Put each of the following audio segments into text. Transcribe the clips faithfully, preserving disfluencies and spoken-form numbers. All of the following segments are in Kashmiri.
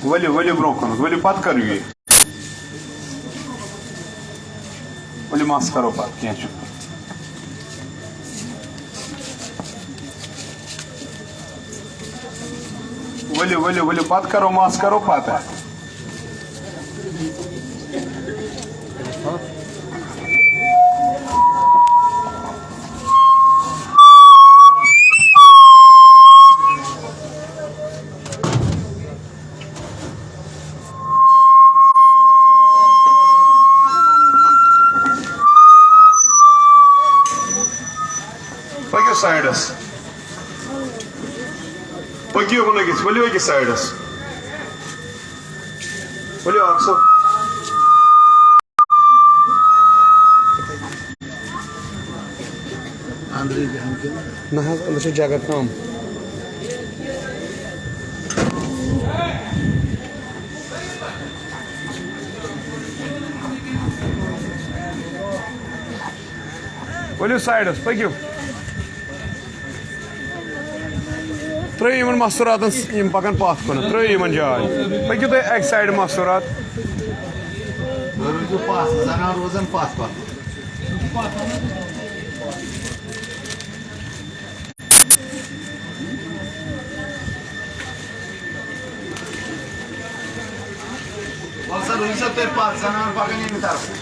ؤلِو، ؤلِو برونٛہہ کُن، ؤلِو پتہٕ کٔرِو یہِ۔ ؤلِو مَس کَرو پَتہٕ، کینٛہہ چھُنہٕ۔ ؤلِو، ؤلِو، ؤلِو، پَتہٕ کَرو، مَس کَرو پَتہٕ۔ پٔکِو سایڈَس۔ پٔکِو ہُنٛد أکِس، ؤلِو أکِس سایڈَس۔ ؤلِو اَکھ صٲب۔ نہ حظ، أمِس چھِ جگہ کم۔ ؤلِو سایڈَس، پٔکِو۔ ترٛٲیِو یِمَن مستوٗراتَن س-، یِم پَکَن پَتھ کُن، ترٛٲیِو یِمَن جاے۔ پٔکِو تُہۍ اَکہِ سایڈٕ مستوٗرات۔ روٗزِو پَتھ، زَنان روزَن پَتھ پَتھ۔ وَلہٕ سا، روٗزِو سا تُہۍ پَتھ، زَنان پَکَن ییٚمہِ طرفہٕ۔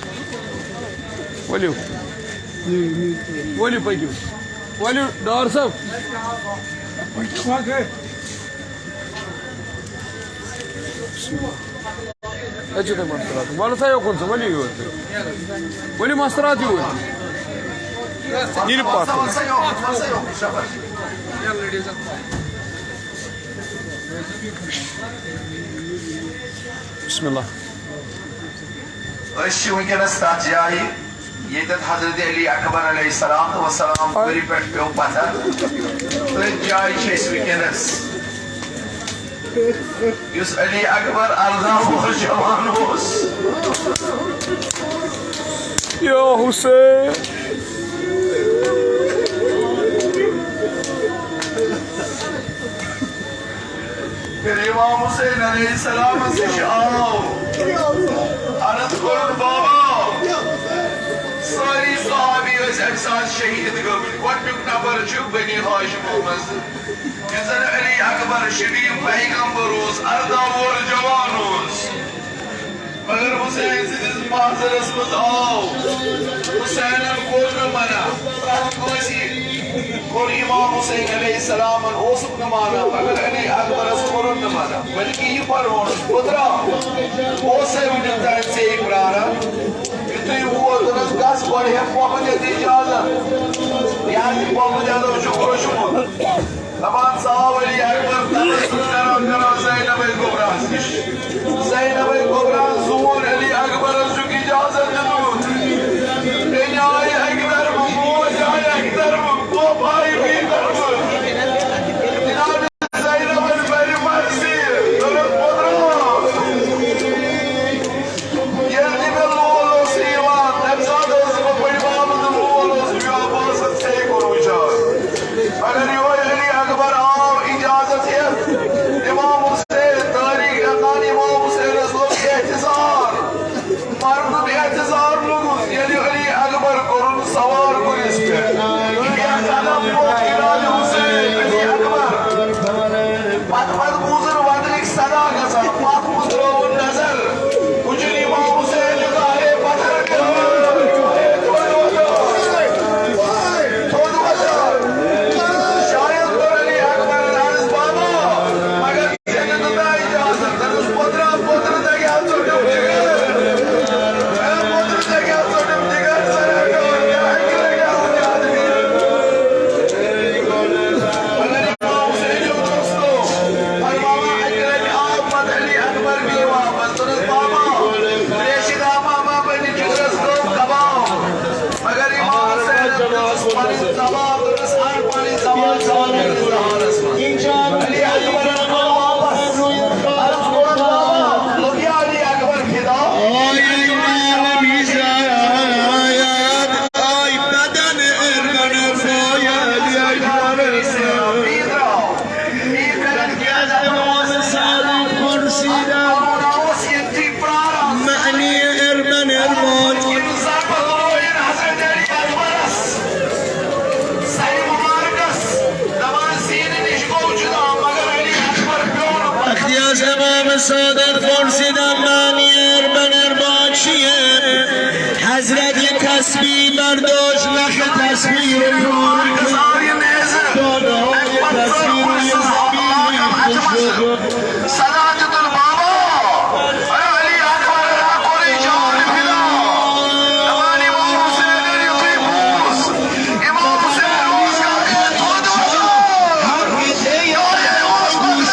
ؤلِو۔ ؤلِو پٔکِو۔ ؤلِو، ڈار صٲب۔ اَتہِ چھُ تۄہہِ مَستوٗرات۔ وَلہٕ سا یوکُن ژٕ، ؤلِو یور تُہۍ۔ ؤلِو مَستوٗرات یوٗرۍ۔ یہِ نہٕ پَتھ کُن۔ بسم اللہ۔ أسۍ چھِ وٕنکیٚنَس تَتھ جایہِ ییٚتٮ۪تھ حضرت علی اکبر علیہ الصلوۃ والسلام کھُرِ پٮ۪ٹھ پیوٚو پتھر۔ تٔتھۍ جایہِ چھِ أسۍ وٕنکیٚنَس۔ یُس علی اکبر ارداہ وُہُر جوان اوس۔ یا حسین۔ ییٚلہِ امام حسین علیہ السلامس نِش آو، عرض کوٚرُن، بابا، سٲری صحابی ٲسۍ اَمہِ ساتہٕ شہیٖد گٔمٕتۍ۔ گۄڈٕنیُک نفر چھُ بنی ہاشمو منٛز، یُس زن علی اکبر شبیب پیغمبر اوس، ارداہ وُہُر جوان اوس۔ مگر حسین سٕنٛدِس محضرس منٛز آو۔ حسینن کوٚر نہٕ منع، پرٛٮ۪تھ کٲنٛسہِ کوٚر امام حسین علیہ السلامن، اوسُکھ نہٕ مانان، مگر علی اکبرس کوٚرُن نہٕ منع، بلکہِ یہِ فرمونُس، پُترا، بہٕ اوسَے وٕنیُک تام ژےٚ پرٛاران، یُتھُے ووت، دوٚپنَس، گژھ گۄڈٕ ہٮ۪تھ محمد اجازت، یہِ حظ یہِ محمد اجازت چھُ کوٚشمُت۔ دپان ژاو علی اکبر تبسم کران کران زینب کبریٰ ہس نِش۔ زینب کبریٰ ہن زون علی اکبرس چھُکھ اجازت دیُتمُت۔ بیٚنہِ آیہِ اکہِ طرفہٕ، موج آیہِ اکہِ طرفہٕ، پۄپھ آیہِ بیٚیہِ طرفہٕ۔ جناب زینبن بَرِ مرضی، دوٚپُن، پُترا، ییٚلہِ تہِ مےٚ لول اوس یِوان، تَمہِ ساتہٕ اوسُس بہٕ بٔڈِ بَب تہٕ لول اوس مےٚ یِوان، بہٕ اوسُس ژےٚ کُن وٕچھان۔ مگر یِہوٚے علی اکبر آو اِجازت ہٮ۪تھ۔ امام حسین، تٲریٖخ لیکھان، امام حسینس لوٚگ احتضار۔ مَرنُک احتضار لوٚگُس، ییٚلہِ علی اکبر کوٚرُن سوار کُلِس پٮ۪ٹھ۔ کینٛہہ قدم پوٚک جناب حسین، علی اکبر۔ پتہٕ پتہٕ بوٗزُن وطنٕکۍ صدا گژھان، پتھ کُن ترٲوٕن نظر۔ وٕچھُن امام حسین چھُ ظاہرے پتھر کٔرمٕژ۔ تھوٚد وۄتھان۔ تھوٚد وۄتھان۔ شاید کوٚر علی اکبرن عرض، بابا، مگر ژےٚ دیُتُتھ نہ اجازت۔ دوٚپُس، پوٚترا، پوٚترٕ دَگہِ ہا ژوٚٹُم جِگر۔ اے، پوٚترٕ دَگہِ ہا ژوٚٹُم جِگر، ژٕ رَٹھ، ژٕ رَٹھ، ژٕ رَٹھ۔ مگر امام حسین چھُ دوستو، فرماوان، اَکہِ لَٹہِ آو پتہٕ علی اکبر بیٚیہِ واپس۔ دوٚپنَس، بابا، ترٛیشہِ دامہ ما بَنہِ جِگرَس گوٚو کباب۔ مگر امام حسینن دِژٕس پنٕنۍ زبان، دوٚپنَس، اَن پنٕنۍ زبان، ژٕ اَن میٲنِس زمانس منٛز۔ علی اکبرن کوٚر واپس۔ عرض کوٚرُن، بابا، لوٚگ یا علی اکبر فدا؟ امام صادق پرسیدم معنی اربن اربا چیه؟ حضرت یه تسبیح برداشت، نخ تسبیح رو داده های تسبیح رو یه زمین. صدا دیدن بابا، ای علی اکبر را کوری جان فدا. امام حسین یوتی بوز. امام حسین روز کا تو دو. یا یه روز بوز.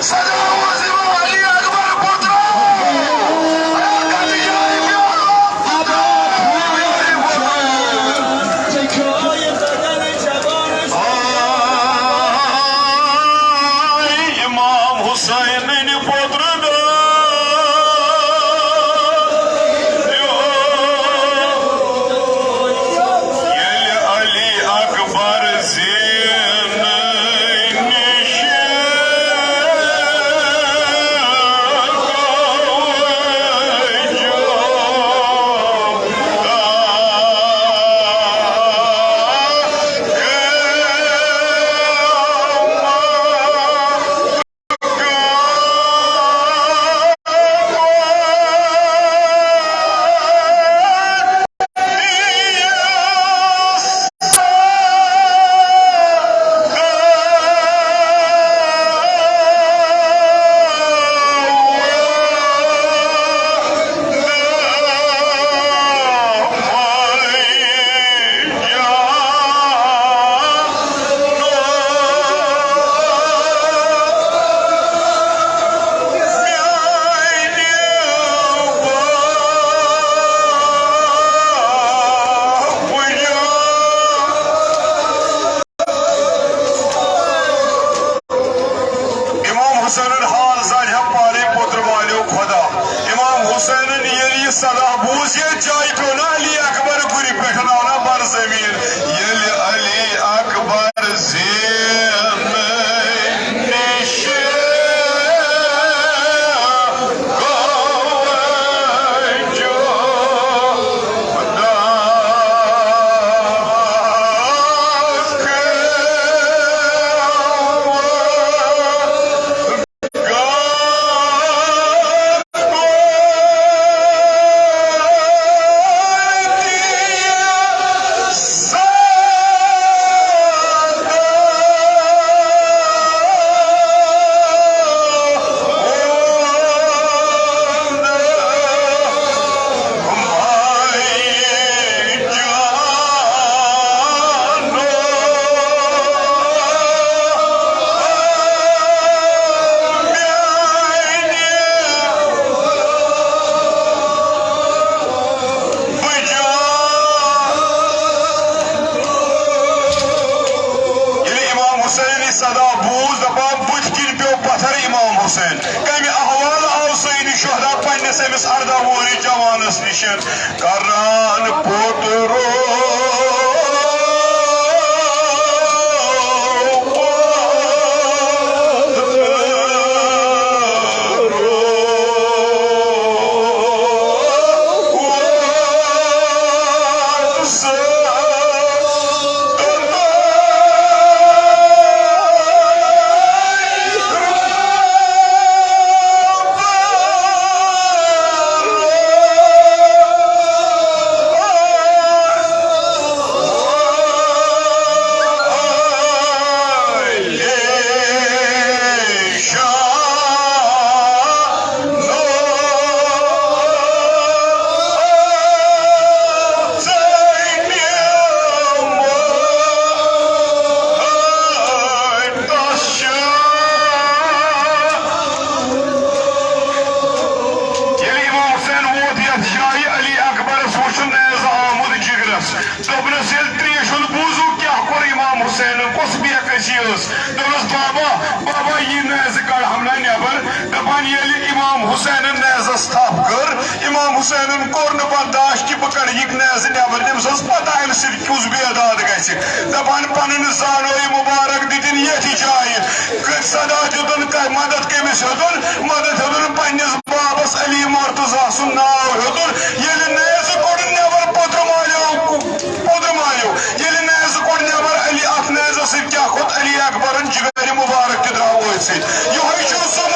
صدا آواز امام علی اکبر پترا. ای کتی جان فدا. آی امام حسین پترن. ییٚلہِ علی اکبر زینہٕ نِش امام حسینن حال زانہِ ہا پانے پوتر مالیو خدا۔ امام حسینن ییٚلہِ یہِ صدا بوٗز، ییٚتہِ جایہِ پیوٚو نہ علی اکبر گُرِ پٮ۪ٹھ آو نہ بر زمین۔ ییٚلہِ علی اکبر زینہٕ نِش گوٚو جو ییٚلہِ امام حسینٕنۍ صدا بوٗز، دپان، بُتھِ کِنۍ پیوٚو پتھر امام حسین۔ کمہِ احوال آو سید شہدا پننِس أمِس ارداہ وُہرِس جوانس نِش؟ کران پوترو۔ ییٚلہِ امام حسین ووت یتھ جایہِ، علی اکبرس وُچھ نیزٕ آمُت جگرس۔ دوٚپنس، ییٚلہِ تریش ہُنٛد بوٗزُکھ، کیٛاہ کوٚر امام حسینن، کۄس بے کسی ٲس؟ دوٚپنس، بابا، بابا، یہِ نیزٕ کڑہم نا نٮ۪بر۔ دپان، ییٚلہِ امام حسینن نیزس تھپھ کٔر، امام حسینن کوٚر نہٕ برداشت کہِ بہٕ کڑٕ یہِ نیزٕ نٮ۪بر۔ تٔمِس ٲس پتہ امہِ سۭتۍ کُس بے داد گژھِ۔ دپان، پنٕنۍ زانوے مبارک دِتِن یتھِ جایہِ۔ کٔرۍ صدا دیُتُن، ک-، مدد کٔمِس ہیوٚتُن؟ مدد ہیوٚتُن پننِس بابس علی مرتضی سُنٛد ناو ہیوٚتُن۔ ییٚلہِ نیزٕ کوٚڑُن نٮ۪بر، پوٚدرٕ مالیو، پوٚدرٕ مالیو۔ ییٚلہِ نیزٕ کوٚڑ نٮ۪بر، علی، اتھ نیزس سۭتۍ کیٛاہ کھوٚت؟ علی اکبرن جگرِ مبارک تہِ درٛاو أتھۍ سۭتۍ۔ یِہوٚے چھُ سُہ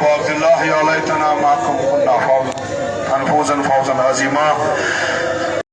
عبد الله يا ليتنا ما كنا فوزا فوزا عظيما.